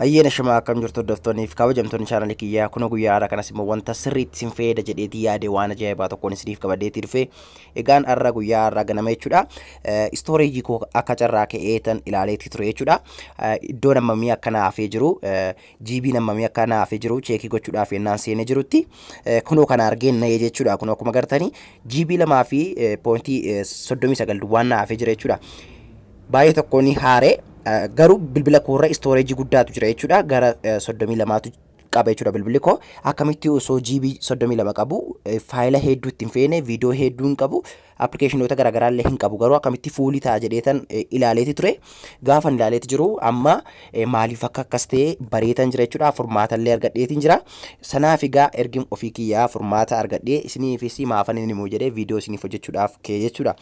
Ayyaana shamaa, akkam jirtu hordoftoonnii fi kabajamtoonni chaanalii kiyyaa? Kun guyyaa har'a kanas immoo wanta sirriitti isin fayyada jedheetii yaade waan ajaa'ibaa tokkoon isiniif qabadheetii dhufe. Egaan har'a guyyaa har'aa ganama jechuudha. Storage koo akka carraa ka'eetan ilaaleetii ture jechuudha. Iddoon hammamii akka naafee jiru, GB hammamii akka naafee jiru check gochuudhaaf yennaan seenee jirutti kunoo kana argeen na'ee jechuudha. Kunoo akkuma agartanii GB 2.39 duwwaan naafee jira jechuudha. Baay'ee tokkoon haaree, garuu bilbila koorra storage guddaatu jira jechuudha. Gara 32tu qaba jechuudha bilbilli koo. Akkamitti osoo GB 32 qabu, faayila hedduu ittiin feene, viidiyoo hedduu hin qabu, appilikeeshinoota garaagaraa illee hin qabu, garuu akkamitti full ta'a jedheetan ilaaleeti ture. Gaafan ilaaleeti jiru amma maaliif akka akkas ta'e bareetan jira jechuudha. Furmaata illee argadheetiin jira. Sanaaf egaa ergi ofii kiyyaa furmaata argadhee isiniifis maafan inni immoo jedhee viidiyoo isiniif hojjechuudhaaf ka'e jechuudha.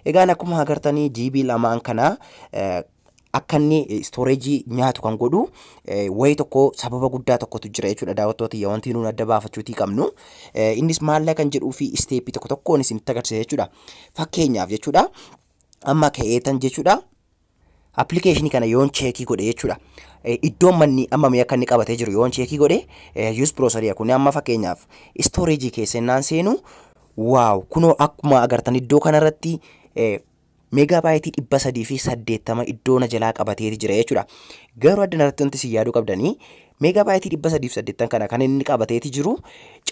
Egaan akkuma agartanii GB 2n kana akka inni storage nyaatu kan godhu wayii tokko, sababa guddaa tokkotu jira jechuudha, daawwattoota. Wanti nuun adda baafachuutii qabnu innis maalla kan jedhuu fi step tokko tokkoon isinitti agarsiisa jechuudha. Fakkeenyaaf jechuudha, amma ka'eetan jechuudha appilikeeshinii kana yoon check godhe jechuudha. Iddoon manni amma mi'a akka inni qabatee jiru yoon check godhe, use browser kun amma fakkeenyaaf storage keessa innaan seenu, wow, kunoo akkuma agartan iddoo kanarratti megabyte 380 iddoo na jalaa qabateeti jira jechuudha. Garuu addana irratti wanti isin yaaduu qabdanii, megabyte 380 kana kan inni qabateeti jiru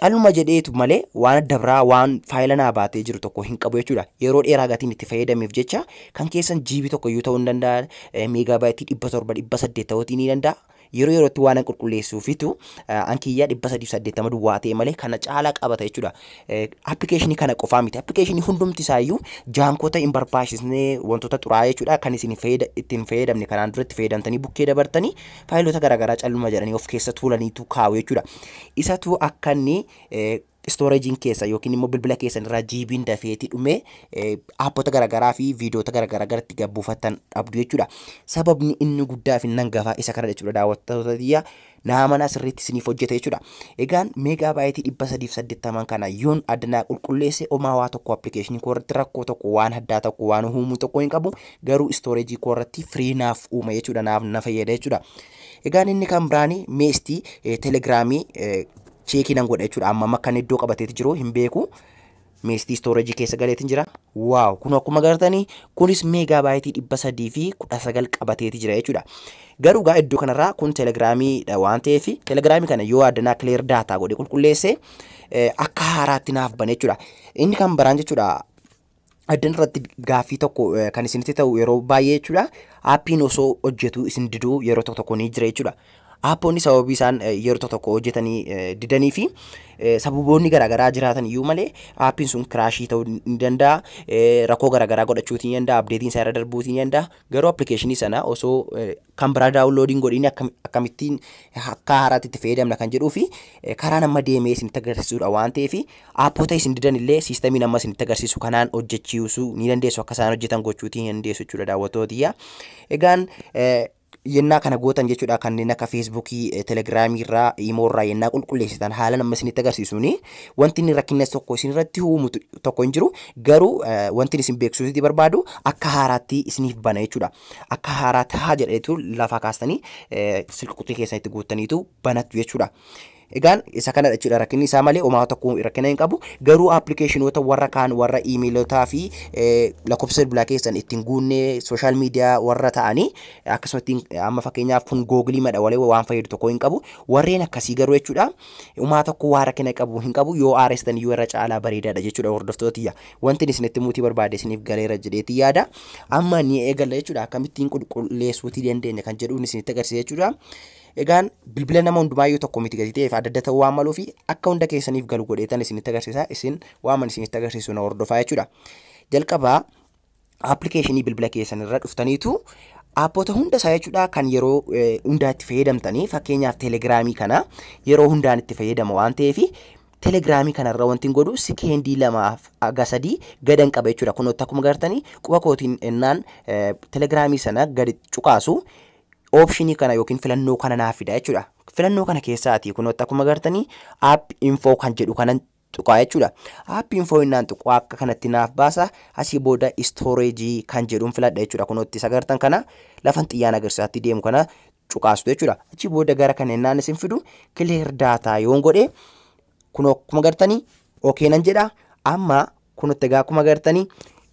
caluma jedheetu malee waan adda biraa waan faayila naa baatee jiru tokko hin qabu jechuudha. Yeroo dheeraa gatiin itti fayyadameef jecha kan keessan GB tokko iyyuu ta'uu hin danda'a, megabyte 700, 800 ta'uutii ni danda'a. Yeroo yerootti waan an qulqulleessuufitu ankiyyaa 380 duwwaa ta'e malee kana caalaa qabata jechuudha. Appilikeeshinii kana qofaa miti. Appilikeeshinii hundumti isaayyuu junkota hin barbaachisne, wantoota xuraa'aa jechuudha, kan isin ittiin fayyadamne, kanaan duratti fayyadamtanii bukkee dabartanii, faayilota garaagaraa calluma jedhanii of keessa tuulaniitu kaa'u jechuudha. Isatu akka inni storageiin keessa yookiin immoo bilbila keessan irraa GB'n dafeetii dhumee appota garaagaraa fi viidiyoota garaagaraa garatti gabbuufattan dhabdu jechuudha. Sababni inni guddaa fi nan gafaa isa kana jechuudha, daawwattoota biyya naamana sirriitti isiniif hojjeta jechuudha. Egaan megabyte 380n kana yoon addanaa qulqulleesse, homaa waa tokko appilikeeshinii koo irratti rakkoo tokko, waan addaa tokko, waan uumuu tokko hin qabu, garuu storage koo irratti free naaf uuma jechuudha, naaf na fayyada jechuudha. Egaan inni kan biraanii meestii Telegramii check nan godha jechuudha. Amma amma kan iddoo qabateeti jiru hin beeku. Meestii storage keessa galeetiin jira. Wow, kun akkuma agartanii kunis megabyte 319 qabateeti jira jechuudha. Garuu gaa iddoo kanarraa kun Telegramiidha waan ta'eef, Telegramii kana yoo addanaa clear data godhe qulqulleesse, akka haaraatti naaf bane jechuudha. Inni kan biraan jechuudha, addan irratti gaaffii tokko kan isinitti ta'u yeroo baay'ee jechuudha. Appiin osoo hojjetu isin diduu yeroo tokko tokko ni jira jechuudha. Appoonni sababii isaan yeroo tokko tokko hojjetanii didanii fi sababoonni garaagaraa jiraatan iyyuu malee, appiin sun crash ta'uu ni danda'a, rakkoo garaagaraa godhachuutii ni danda'a, updateiin isaa irra darbuutii ni danda'a. Garuu appilikeeshinii sana osoo kan biraa downloadiin godhiin akkamittiin akka haaraatti itti fayyadamna kan jedhuu fi karaa nama deemee isinitti agarsiisudha waan ta'eef, appota isin didan illee systemii nama isinitti agarsiisu kanaan hojjechiisuu ni dandeessu, akka isaan hojjetan gochuutii ni dandeessu jechuudha, daawwattootiyya. Egaan yennaa kana gootan jechuudha, kanneen akka Facebookii, Telegramii irraa, Imo irraa yennaa qulqulleessitan, haala nama isinitti agarsiisuuni wanti inni rakkina tokko isin irratti uumu tokko hin jiru. Garuu wanti isin beeksisuuti barbaadu, akka haaraatti isiniif bana jechuudha. Akka haaraatti haa jedheetu lafaa kaastanii silk keessan itti guuttaniitu banattu jechuudha. Egaan isa kana jechuudha rakkinni isaa malee homaa tokko rakkina hin qabu. Garuu appilikeeshinoota warra kaan, warra iimeelotaa fi lakkoofsa bilbilaa keessan ittiin guunne, social media warra ta'anii, akkasumatti amma fakkeenyaaf kun Googleii madha walee waan fayyadu tokko hin qabu. Warreen akkasii garuu jechuudha homaa tokko waa rakkina qabu hin qabu, yoo aarestan iyyuu irra caalaa bareedaadha jechuudha, hordoftootiyya. Wanti isinitti muutii barbaade isiniif galeera jedheetii yaada. Amma ni eegalla jechuudha, akkamittiin qulqulleessuutii dandeenya kan jedhuun isinitti agarsiisa jechuudha. Egaan bilbila nama hundumaayyuu tokko miti gadi ta'eef adda adda ta'uu waan maluu fi akka hunda keessaniif galu godheetan isinitti agarsiisa, isin waaman isinitti agarsiisu na hordofaa jechuudha. Jalqabaa appilikeeshinii bilbila keessan irra dhuftaniitu appota hunda isaa jechuudha kan yeroo hundaa itti fayyadamtanii, fakkeenyaaf Telegramii kana yeroo hundaan itti fayyadama waan ta'eef, Telegramii kanarra wanti hin godhu sikeendii 2 haga 3 gadan qaba jechuudha. Kun akkuma agartanii quba kootiin ennaan Telegramii sana gadi cuqaasu, optionii kana yookiin filannoo kana naaf fida jechuudha. Filannoo kana keessaati kun akkuma agartanii app info kan jedhu kanan tuqaa jechuudha. App info innaan tuqaa akka kanatti naaf baasa. Asii booda storage kan jedhuun filadha jechuudha. Kunuutti isa agartan kana lafan xiyyaan agarsiisaatti deemu kana cuqaastu jechuudha. Achi booda gara kana innaan isin fidu, clear data yoon godhe, kun akkuma gartanii okay nan jedha. Amma kunutti egaa akkuma gartanii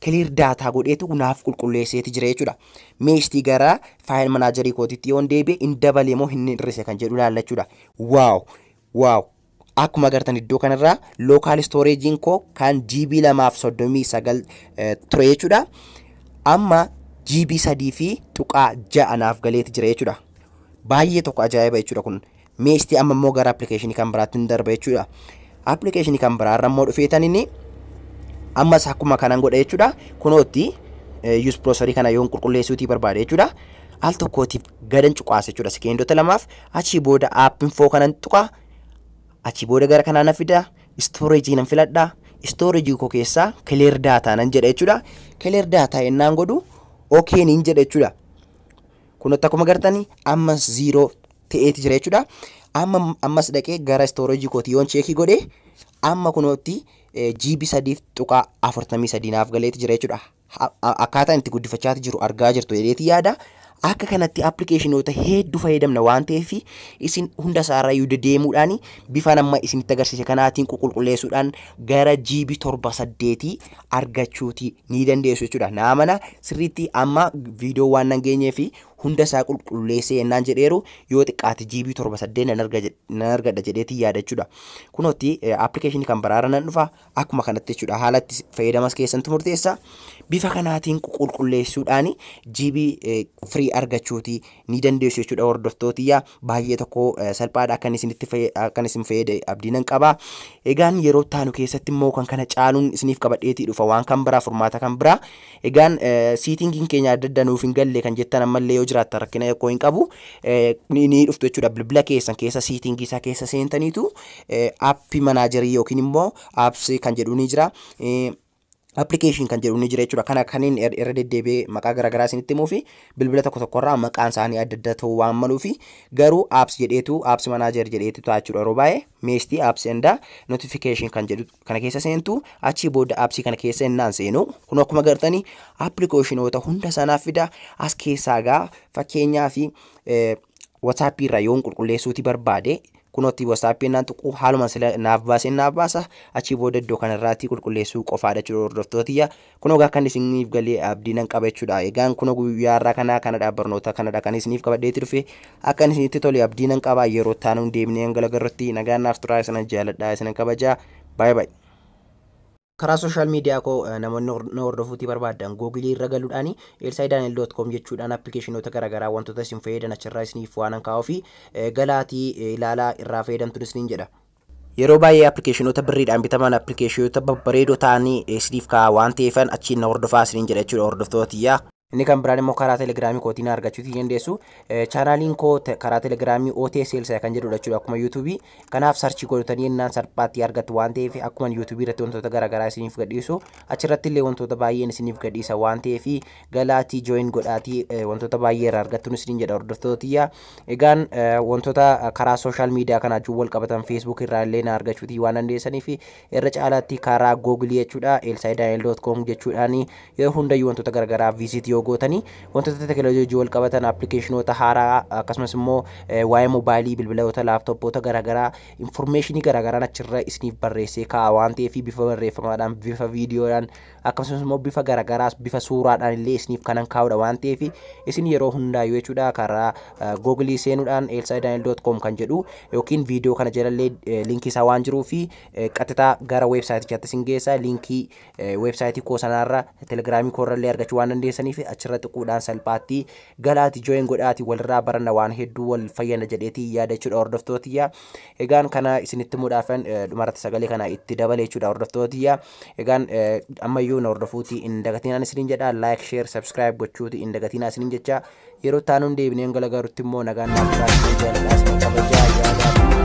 clear data godheetu naaf qulqulleesseeti jira jechuudha. Meeshtii gara file managerii kootiitti yoon deebi'e, hin dabalee moo hin hir'ise kan jedhu ilaalla jechuudha. Wow, wow! Akkuma agartan iddoo kanarraa local storageiin koo kan GB 2.39 ture jechuudha. Amma GB 3.6 naaf galeeti jira jechuudha. Baay'ee tokko ajaa'iba jechuudha kun. Meeshtii amma immoo gara appilikeeshinii kan biraatti hin darba jechuudha. Appilikeeshinii kan biraarra immoo dhufeetan inni ammas akkuma kanan godha jechuudha. Kunootti use browserii kana yoon qulqulleessuutii barbaade jechuudha. Al tokkootiif gadan cuqaasa jechuudha. Sekeendota 2f. Achii booda app info kanan tuqa. Achii booda gara kanaa na fida. Storageii nan filadha. Storageii koo keessaa clear data nan jedha jechuudha. Clear data yennaan godhu, okay nin jedha jechuudha. Kunutti akkuma gartanii ammas zero ta'eeti jira jechuudha. Amma ammas dhaqee gara storageii kootii yoon checkii godhe, amma kunootti GB 3.43 naaf galeeti jira jechuudha. Akkaataan itti guddifachaa jiru argaa jirtu jedheeti yaada. Akka kanatti appilikeeshinoota hedduu fayyadamna waan ta'eef, isin hunda isaarrayyuu deddeemuudhaan bifa amma isinitti agarsiise kanaatiin qulqulleessuudhaan gara GB 7 8 argachuuti ni dandeessu jechuudha. Naamana sirriitti amma viidiyoo waan nan geenyee fi hunda isaa qulqulleessee yennaan jedheeru, yoo xiqqaate GB 7 8 nan argadha jedheetii yaada jechuudha. Kunootti appilikeeshinii kan biraarra nan dhufa, akkuma kanatti jechuudha, haala itti fayyadamas keessantu murteessa. Bifa kanaatiin qulqulleessuudhaan GB free argachuuti ni dandeessu jechuudha, hordoftootiyyaa. Baay'ee tokko salphaadha. Akkan isinitti akkan isin fayyade abdii nan qaba. Egaan yeroo taanu keessatti immoo kan kana caaluun isiniif qabadheetii dhufa, waan kan biraa, furmaata kan biraa. Egaan settingiin keenya adda adda nuuf hin galle kan jettan ammallee yoo jiraattan, rakkina yakoo hin qabu, ni dhuftu jechuudha. Bilbila keessan keessa settingii isaa keessa seentaniitu app managerii yookiin immoo apps kan jedhu ni jira. Application kan jedhu ni jira jechuudha. Kana kanneen irra deddeebi'ee maqaa garaagaraa isinitti himuu fi bilbila tokko tokkorraa maqaan isaanii adda adda ta'uu waan maluu fi, garuu apps jedheetu, apps manager jedheetu ta'a jechuudha yeroo baay'ee. Meestii apps and notification kan jedhu kana keessa seentu. Achii booda appsii kana keessa innaan seenu, kun akkuma gartanii appilikeeshinoota hunda sanaaf fida. As keessaa gaa fakkeenyaa fi WhatsAppii irraa yoon qulqulleessuuti barbaade, kunootti WhatsAppii naan tuquu, haaluma sila naaf baasee naaf baasa. Achii booda iddoo kanarraatti qulqulleessuu qofaadha jechuudha, hordoftootiyya. Kunoo gaa kan isiniif galee abdii nan qaba jechuudha. Egaan kunoo guyyaa har'aa kana kanadha, barnoota kanadha kan isiniif qabadheetti dhufe. Akka isinitti tole abdii nan qaba. Yeroo taanuun deemnee hanga agarrutti nagaan naaf turaa. Isinan jaaladha, isinan kabajaa. Baay'ee baay'ee. Karaa social media koo namoonni na hordofuutii barbaadan, Googleii irra galuudhaan elsaidaaniel.com jechuudhaan appilikeeshinoota garaagaraa, wantoota isin fayyadan achirraa isiniif waan kaa'uu fi galaatii ilaalaa irraa fayyadamtuun isiniin jedha. Yeroo baay'ee appilikeeshinoota birriidhaan bitaman, appilikeeshinoota babbareedoo ta'anii isiniif kaa'a waan ta'eefan, achiin na hordofaa isiniin jedha jechuudha, hordoftootiyyaa. Inni kan biraan immoo karaa Telegramii kootiin argachuutii dandeessu. Channeliin koo karaa Telegramii OTS Elsaa kan jedhudha jechuudha, akkuma YouTubeii. Kanaaf searchii godhatanii yennaan salphaatti argattu waan ta'eef, akkuma YouTubeii irratti wantoota garaagaraa isiniif gadhiisu, achirratti illee wantoota baay'een isiniif gadhiisa waan ta'eef, galaatii join godhaatii wantoota baay'ee irraa argattuun isiniin jedha, hordoftootiyyaa. Egaan wantoota karaa social media kanaa wajjin wal qabatan Facebook irraa illee na argachuutii waan dandeessanii fi, irra caalaatti karaa Googleii jechuudha, elsaidaaniel.com jechuudhaan yeroo hundayyuu wantoota garaagaraa visit yoo gootanii, wantoota teekinooloojii wal qabatan, appilikeeshinoota haaraa, akkasumas immoo waa'ee moobaayilii, bilbiloota, laaptooppoota garaagaraa, informationii garaagaraan achirra isiniif barreessee kaa'a waan ta'eef, bifa barreeffamaadhaan, bifa viidiyoodhaan, akkasumas immoo bifa garaagaraas, bifa suuraadhaan illee isiniif kanan kaa'udha waan ta'eef, isin yeroo hundaayyuu jechuudha karaa Googleii seenuudhaan elsaidaaniel.com kan jedhu yookiin viidiyoo kana jalallee linkii isaa waan jiruu fi qaxxitaa gara weebsaayitichaatti isin geessa. Linkii weebsaayitii koo sanaarra Telegramii koorrallee argachuu waan dandeessaniif, achirra tuquudhaan salphaatti galaati join godhaati walirraa baranna, waan hedduu wal fayyada jedheetii yaada jechuudha, hordoftootiyya. Egaan kana isinitti himuudhaafan dhumarratti sagalee kana itti dabale jechuudha, hordoftootiyya. Egaan ammayyuu na hordofuutii hin dagatinaan isiniin jedha. Like, share, subscribe gochuuti hin dagatinaa isiniin jecha. Yeroo taanuun deebineen galagarutti immoo nagaan naaf turaa. Jaaladhaa, isin kabajaa yaadaa.